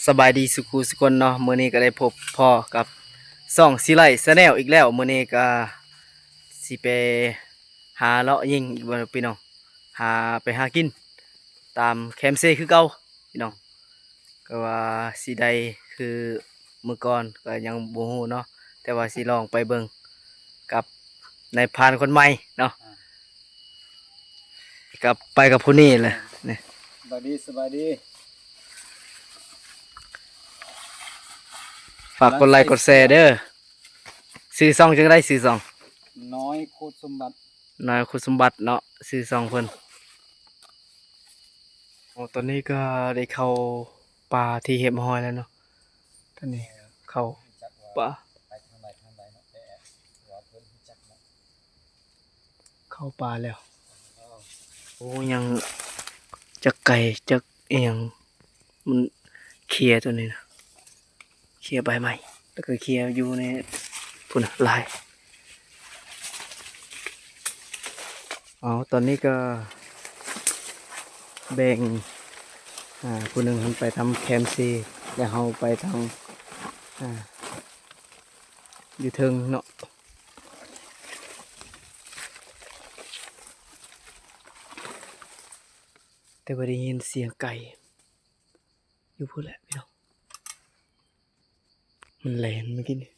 ສະບາຍດີສູ່ຄູ່ສູ່ຄົນເນາະ, ມື້ນີ້ກໍໄດ້ພົບພໍ້ກັບຊ່ອງສີໄລແຊນແນວອີກແລ້ວ. ມື້ນີ້ກໍຊິໄປຫາເລາະຍິງອີກເນາະພີ່ນ້ອງ, ຫາ ໄປຫາກິນຕາມແຄມເຊຄືເກົ່າພີ່ນ້ອງ. ກໍວ່າຊິໄດ້ຄືມື້ກ່ອນກໍຍັງບໍ່ຮູ້ເນາະ, ແຕ່ວ່າຊິລອງໄປເບິ່ງກັບນາຍພານຄົນໃໝ່ເນາະ. ອ່າ ກັບ ໄປກັບຜູ້ນີ້ແຫຼະ ອ່າ ນີ້. ສະບາຍດີ ສະບາຍດີ. ຝາກກົດໄລກົດແຊເດີ. ຊື່ຊ່ອງຈັ່ງໃດ? ຊື່ຊ່ອງ ນ້ອຍໂຄດສົມບັດ ນ້ອຍໂຄດສົມບັດເນາະ ຊື່ຊ່ອງເພິ່ນ. ໂອ້ ຕອນນີ້ກໍໄດ້ເຂົ້າປ່າທີ່ຮຽບຮ້ອຍແລ້ວເນາະ. ຕອນນີ້ເຂົ້າປ່າ ໄປທາງໃດທາງໃດເນາະ ແຕ່ວ່າເພິ່ນຮູ້ຈັກເນາະ. ເຂົ້າປ່າແລ້ວ. ໂອ້ ຍັງຈັກໄກ່ຈັກອີ່ຫຍັງ ມັນເຄຍຕົວນີ້ນະ, ເຄຍໃບໄມ້ ແລ້ວກໍເຄຍຢູ່ໃນພຸ້ນນະ ຫຼາຍ. ເອົາ ຕອນນີ້ກໍແບ່ງ ອ່າ ຜູ້ໜຶ່ງຫັ້ນໄປທາງແຄມເຊ ແລ້ວເຮົາໄປທາງ ອ່າ ຢູ່ເທິງເນາະ. ແຕ່ວ່າໄດ້ຍິນສຽງໄກ່ຢູ່ພຸ້ນແຫຼະພີ່ນ້ອງ, ມັນແລ່ນເມື່ອກີ້ນີ້.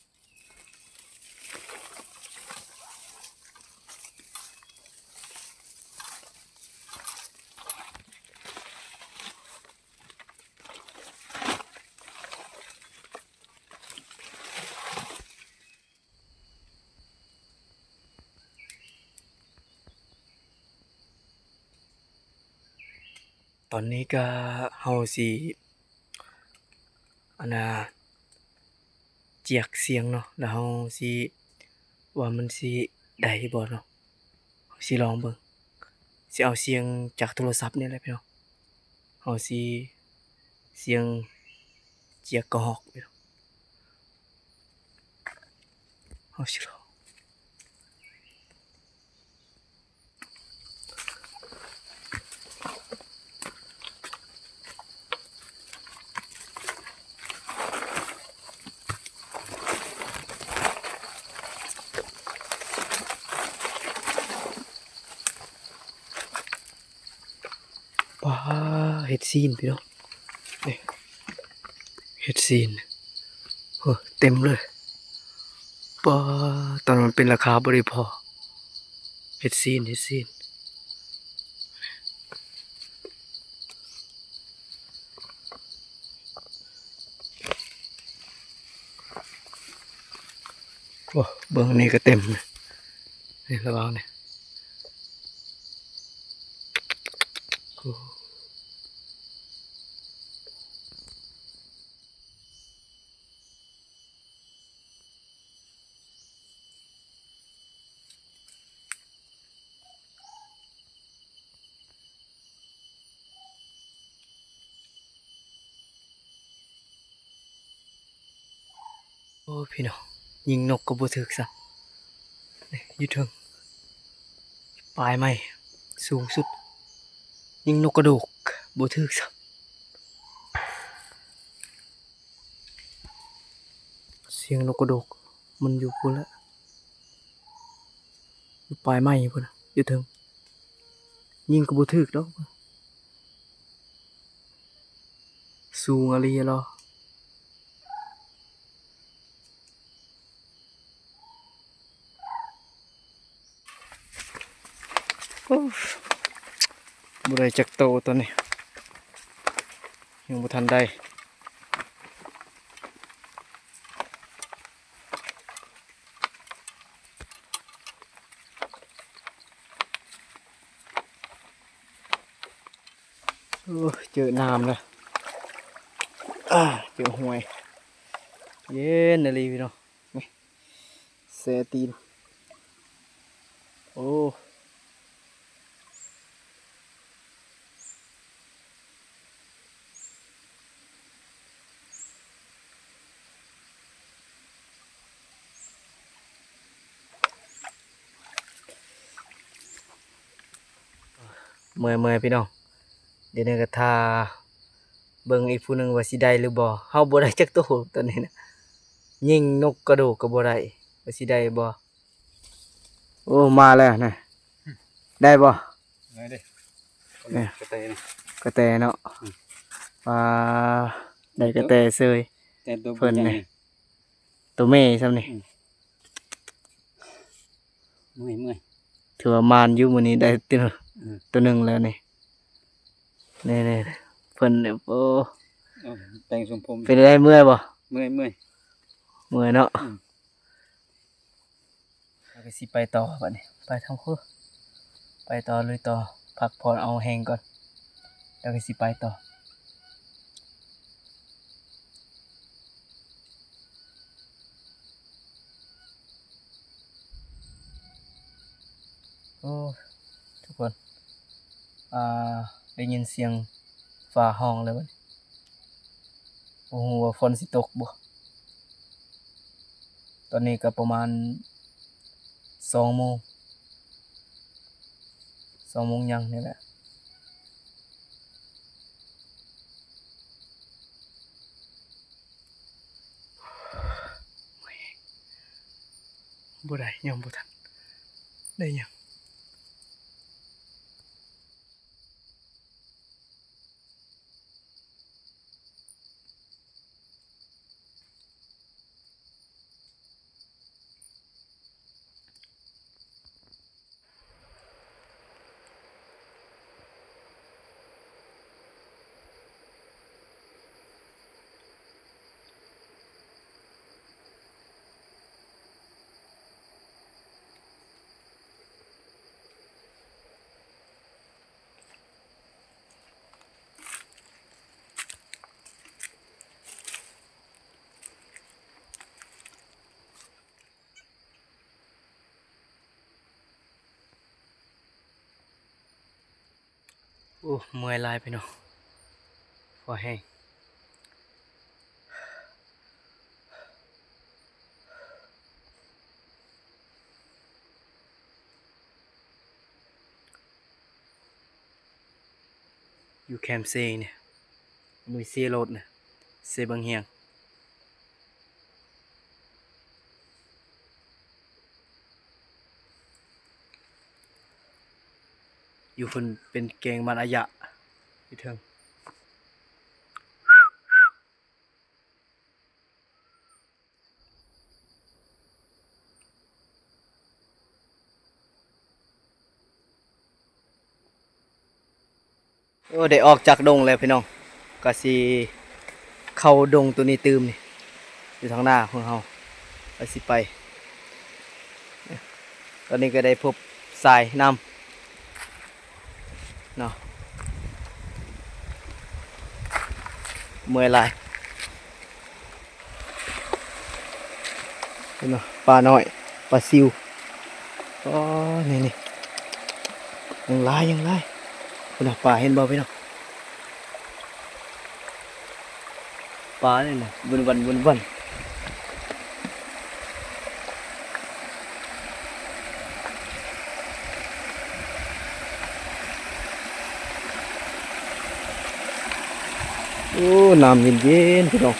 ຕອນນີ້ກະເຮົາຊິ ອັນນ່າ ຈຽກສຽງເນາະ, ແລ້ວເຮົາຊິວ່າມັນຊິໄດ້ບໍ່ເນາະ, ເຮົາຊິລອງເບິ່ງ. ຊິເອົາສຽງຈາກໂທລະສັບນີ້ແຫຼະພີ່ນ້ອງ, ເຮົາຊິສຽງຈຽກກະຮອກພີ່ນ້ອງ. ເຮົາຊິລອງ. ປາ ເຫັດຊີນພີ່ນ້ອງ, ນີ້ ເຫັດຊີນ ໂອ້ ເຕັມເລີຍ. ປາ ຕອນມັນເປັນລາຄາບໍ່ໄດ້ພໍ້ ເຫັດຊີນ ເຫັດຊີນ. ໂອ້ ເບິ່ງນີ້ກໍເຕັມ ນີ້ລະວັງນີ້. ໂອ້ ໂອ້ ພີ່ນ້ອງ ຍິງນົກກໍບໍ່ຖືກຊ້ຳ. ນີ້ຢູ່ເທິງ ປາຍໄມ້ສູງສຸດ ຍິງນົກກະໂດກບໍ່ຖືກຊ້ຳ. ສຽງນົກກະໂດກມັນຢູ່ພຸ້ນແຫຼະ, ຢູ່ປາຍໄມ້ພຸ້ນນະ ຢູ່ເທິງ. ຍິງກໍບໍ່ຖືກດອກ, ສູງອີ່ຫຼີເນາະ. ໂອ້ ບໍ່ໄດ້ຈັກໂຕຕອນນີ້ ຍັງບໍ່ທັນໄດ້. ໂອ້ ເຈີນ້ຳແລ້ວ ອາ ເຈີຫ້ວຍ ເຢັນອີ່ຫຼີພີ່ນ້ອງ. ນີ້ ແຊ່ຕີນ ໂອ້. ເມື່ອຍໆ ພີ່ນ້ອງ, ດຽວນີ້ກໍຖ້າ ເບິ່ງອີກຜູ້ໜຶ່ງວ່າຊິໄດ້ຫຼືບໍ່. ເຮົາບໍ່ໄດ້ຈັກໂຕຕອນນີ້ນະ. ຍິງນົກກະໂດກກໍບໍ່ໄດ້ ວ່າຊິໄດ້ບໍ່. ໂອ້ ມາແລ້ວນະ. ໄດ້ບໍ່? ໄດ້ເດ້. ນີ້ ກະແຕນະ ກະແຕເນາະ. ອືມ ປາ ໄດ້ກະແຕເສີຍ. ແຕ່ໂຕ ເພິ່ນນີ້ ໂຕແມ່ຊ້ຳນີ້. ອືມ ເມື່ອຍ ເມື່ອຍ. ຖືວ່າໝານຢູ່ມື້ນີ້ ໄດ້ໂຕ ອືມ ໂຕໜຶ່ງແລ້ວນີ້. ນີ້ໆ ເພິ່ນນີ້ ໂອ້ ໂອ້ ແປງຊົງຜົມ. ເປັນໄດ ເມື່ອຍບໍ່? ເມື່ອຍ ເມື່ອຍ ເມື່ອຍເນາະ. ອືມ ເຮົາກໍຊິໄປຕໍ່ບັດນີ້ ໄປທາງພຸ້ນ ໄປຕໍ່ ລຸຍຕໍ່ ພັກຜ່ອນເອົາແຮງກ່ອນ ແລ້ວກໍຊິໄປຕໍ່. ໂອ້ ທຸກຄົນ ອ່າ ໄດ້ຍິນສຽງຟ້າຮ້ອງແລ້ວບັດນີ້ ບໍ່ຮູ້ວ່າຝົນຊິຕົກບໍ່. ຕອນນີ້ກໍປະມານສອງໂມງ ສອງໂມງຫຍັງນີ້ແຫຼະ. ບໍ່ໄດ້ ຍັງບໍ່ທັນໄດ້ຫຍັງ. ໂອ້ ເມື່ອຍຫຼາຍພີ່ນ້ອງ ພໍແຮງ. ຢູ່ແຄມເຊນີ້ ມີເຊໂລດນະ ເຊບັງຮຽງ. ຢູ່ພຸ້ນເປັນແກງມັນອາຍະ ຢູ່ເທິງ. ໂອ້ ໄດ້ອອກຈາກດົງແລ້ວພີ່ນ້ອງ ກະຊິເຂົ້າດົງໂຕນີ້ຕື່ມນີ້ ຢູ່ທາງໜ້າຂອງເຮົາ ກະຊິໄປ. ຕອນນີ້ກະໄດ້ພົບຊາຍນ້ຳ ເນາະ ເມື່ອຍຫຼາຍ. ເຫັນບໍ່ ປານ້ອຍ ປາຊິວ. ອໍ ນີ້ໆ ຍັງຫຼາຍ ຍັງຫຼາຍ. ພຸ້ນນະ ປາ ເຫັນບໍ່ພີ່ນ້ອງ? ປານີ້ນະ ວຸນວັນ ວຸນວັນ. ໂອ້ ນ້ຳເຢັນໆ ພີ່ນ້ອງ.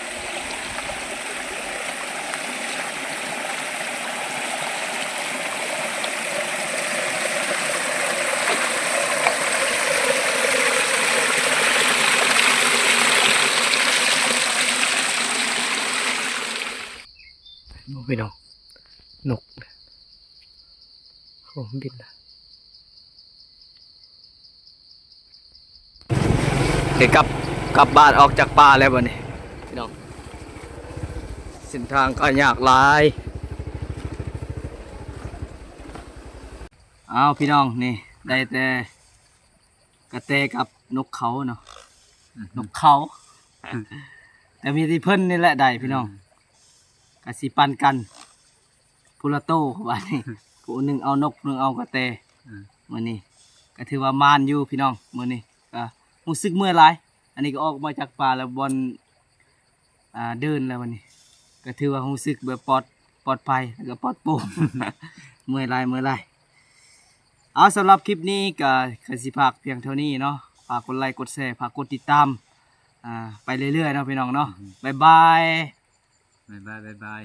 ເຫັນບໍ່ພີ່ນ້ອງ ນົກ ໂອ້ ບິນລະ ໄດ້ກັບ ກັບບ້ານ ອອກຈາກປ່າແລ້ວບັດນີ້ພີ່ນ້ອງ. ເສັ້ນທາງກໍຍາກຫຼາຍ. ອ້າວ ພີ່ນ້ອງ ນີ້ໄດ້ແຕ່ກະແຕກັບນົກເຂົາເນາະ ນົກເຂົາ ແຕ່ມີແຕ່ເພິ່ນນີ້ແຫຼະໄດ້ພີ່ນ້ອງ. ກະຊິປັນກັນ ຜູ້ລະໂຕ ບາດນີ້ ຜູ້ໜຶ່ງເອົານົກ ຜູ້ໜຶ່ງເອົາກະແຕ. ອືມ ມື້ນີ້ກະຖືວ່າໝານຢູ່ພີ່ນ້ອງ ມື້ນີ້ກະຮູ້ສຶກເມື່ອຍຫຼາຍ. ອັນນີ້ກະອອກມາຈາກປ່າແລ້ວ ບ່ອນ ອ່າ ເດີ່ນແລ້ວ ວັນນີ້ກະຖືວ່າຮູ້ສຶກແບບປອດ ປອດໄພ ແລ້ວກະປອດໂປ່ງ. ເມື່ອຍຫຼາຍ ເມື່ອຍຫຼາຍ. ເອົາ ສຳລັບຄລິບນີ້ກະ ກະຊິພາກພຽງເທົ່ານີ້ເນາະ. ຝາກກົດໄລ ກົດແຊ ຝາກກົດຕິດຕາມ ອ່າ ໄປເລື້ອຍໆເນາະພີ່ນ້ອງເນາະ. ບາຍບາຍ ບາຍບາຍ ບາຍບາຍ.